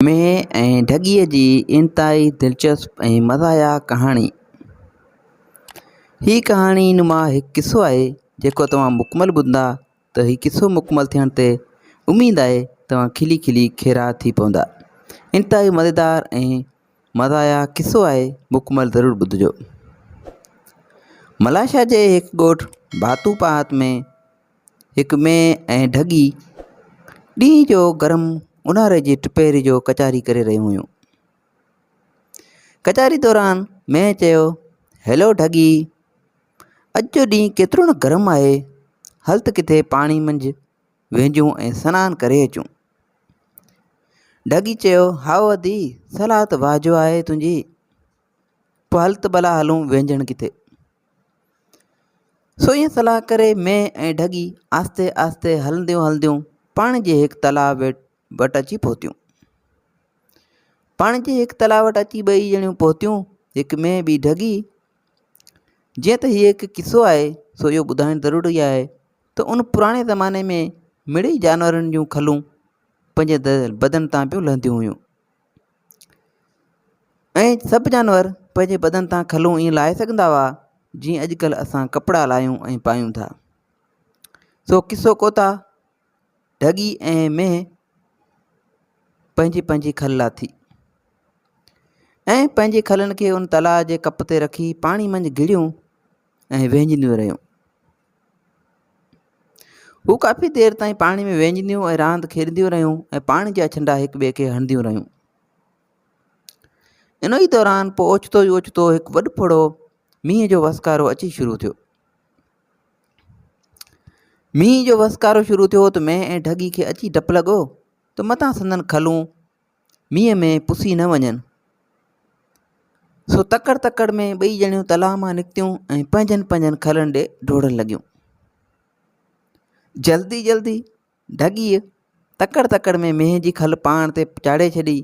مينهن ۽ ڍڳيء جي انتهائي دلچسپ ۽ مزاحيه ڪهاڻي. هي ڪهاڻي نما هڪ قصو آهي جيڪو توهان مڪمل ٻڌندا ته هي قصو مڪمل ٿيڻ تي اميد آهي توهان کلي کلي کيرا ٿي پوندا. انتهائي مزيدار ۽ مزاحيه قصو آهي مڪمل ضرور ٻڌجو. ملائيشيا جي هڪ ڳوٺ باتو پاهت ۾ هڪ مينهن ۽ ڍڳي ڏينهن جو گرم اونهاري جي ٽپهري جو ڪچهري ڪري رهيون هيون. ڪچهري دوران مينهن چيو، هيلو ڍڳي! اڄ جو ڏينهن ڪيترو نه گرم آهي، هل ته ڪٿي پاڻي منجهه وهنجون ۽ سنان ڪري اچون. ڍڳي چيو، هائو ادي، صلاح ته واهه جو آهي تنهنجي، پوء هل ته ڀلا هلون وهنجڻ ڪٿي. سو ائين صلاح ڪري مينهن ۽ ڍڳي آهستي آهستي هلنديون هلنديون پاڻي جي هڪ تلاء وٽ اچي پهتيون. پاڻي جي هڪ تلاء وٽ اچي ٻئي ڄڻيون پهتيون، هڪ مينهن ٻي ڍڳي. جيئن ته هي هڪ قصو آهي سو اهو ٻڌائڻ ضروري آهي ته ان پراڻي زماني ۾ مڙئي جانورن جون کلون پنهنجي بدن تان پيون لهنديون هيون. ۽ سڀ جانور پنهنجي بدن تان کلون ائين لاهي سگهندا هئا جيئن اڄڪلهه اسان ڪپڙا لاهيون ۽ پايون ٿا. سو قصو ڪوتا ڍڳي ۽ مينهن پنهنجي پنهنجي کل لاٿي ۽ پنهنجي کلن کي ان تلاء جي ڪپ تي رکي پاڻي منجهه گهڙيون ۽ وهنجنديون رهيون. هو ڪافي دير تائين پاڻي ۾ وهنجنديون ۽ راند کيڏنديون رهيون ۽ پاڻي جا ڇنڊا هڪ ٻئي کي هڻنديون رهيون. ان ئي دوران پوء اوچتو ئي اوچتو هڪ وڏ ڦڙو مينهن جو وسڪارو اچي شروع ٿيو. مينهن جو وسڪارو شروع ٿيو ته مينهن ۽ ڍڳي کي اچي ڊپ لڳو ته متان سندن کلون مينهن ۾ پسي نه وڃن. سو تڪڙ تڪڙ ۾ ٻئي ڄڻيون تلاء مان نڪتيون ۽ پنهنجن پنهنجن کلن ڏي ڊوڙڻ لڳيون. جلدي جلدي ڍڳيء تڪڙ تڪڙ ۾ مينهن جي کل پاڻ تي چاڙهي ڇڏي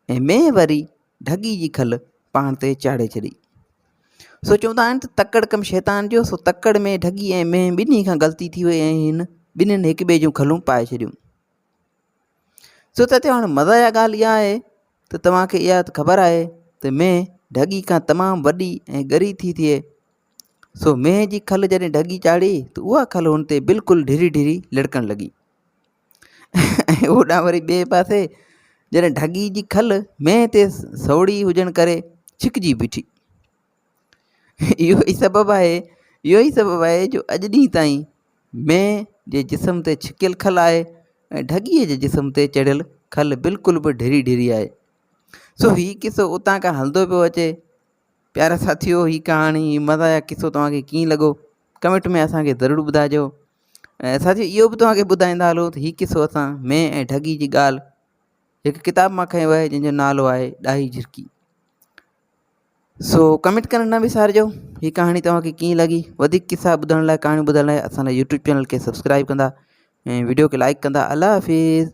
۽ مينهن وري ڍڳي جي کل پاڻ تي چاڙهي ڇڏي. سو چوندا آهن ته تڪڙ ڪم شيطان جو سو تڪڙ ۾ ڍڳي ۽ مينهن ٻنهي کان غلطي ٿي وئي ۽ هن ٻنهين هڪ ٻئي جون کلون پائي ڇڏيون. سو ته هاڻي مزا جا ڳالهه اها آهي ته توهان کي اها ته خبر آهي ته مينهن ڍڳي کان تمام وڏي ۽ ڳري ٿي ٿئي سو مينهن جي کل جڏهن ڍڳي چاڙهي ته اها کل هن تي بلڪل ڍري ڍري لڙڪڻ لڳي ۽ هوڏانهن وري ٻئي پاسي جڏهن ڍڳي جي کل مينهن تي سوڙهي هجڻ ڪري ڇڪجي بيٺي اهو ئي سبب آهي اهو ئي سبب آهي جو اڄ ڏينهن تائين مينهن جي جسم تي ڇڪيل کل آهي ۽ ڍڳيء جي جسم تي چڙهيل کل بلڪل به ڍري ڍري آهي سو هي قصو اتان کان هلندو پيو اچي پيارا ساٿيو هي ڪهاڻي هي مزاحيه قصو توهان کي ڪيئن لڳو ڪمينٽ ۾ اسان کي ضرور ٻڌائجو ۽ ساٿيو اهو به توهان کي ٻڌائيندا هلو ته هي قصو اسان مينهن ۽ ڍڳي جي ڳالهه هڪ ڪتاب مان کنيو آهي جنهن جو نالو آهي ڏاهي جهرڪي سو ڪمينٽ ڪرڻ نه وسارجو هي ڪهاڻي توهان کي ڪيئن لڳي وڌيڪ قصا ٻڌڻ لاء ڪهاڻيون ٻڌڻ لاء اسان جي يوٽيوب چينل کي سبسڪرائب ڪندا ۽ ويڊيو کي لائڪ ڪندا الله حافظ.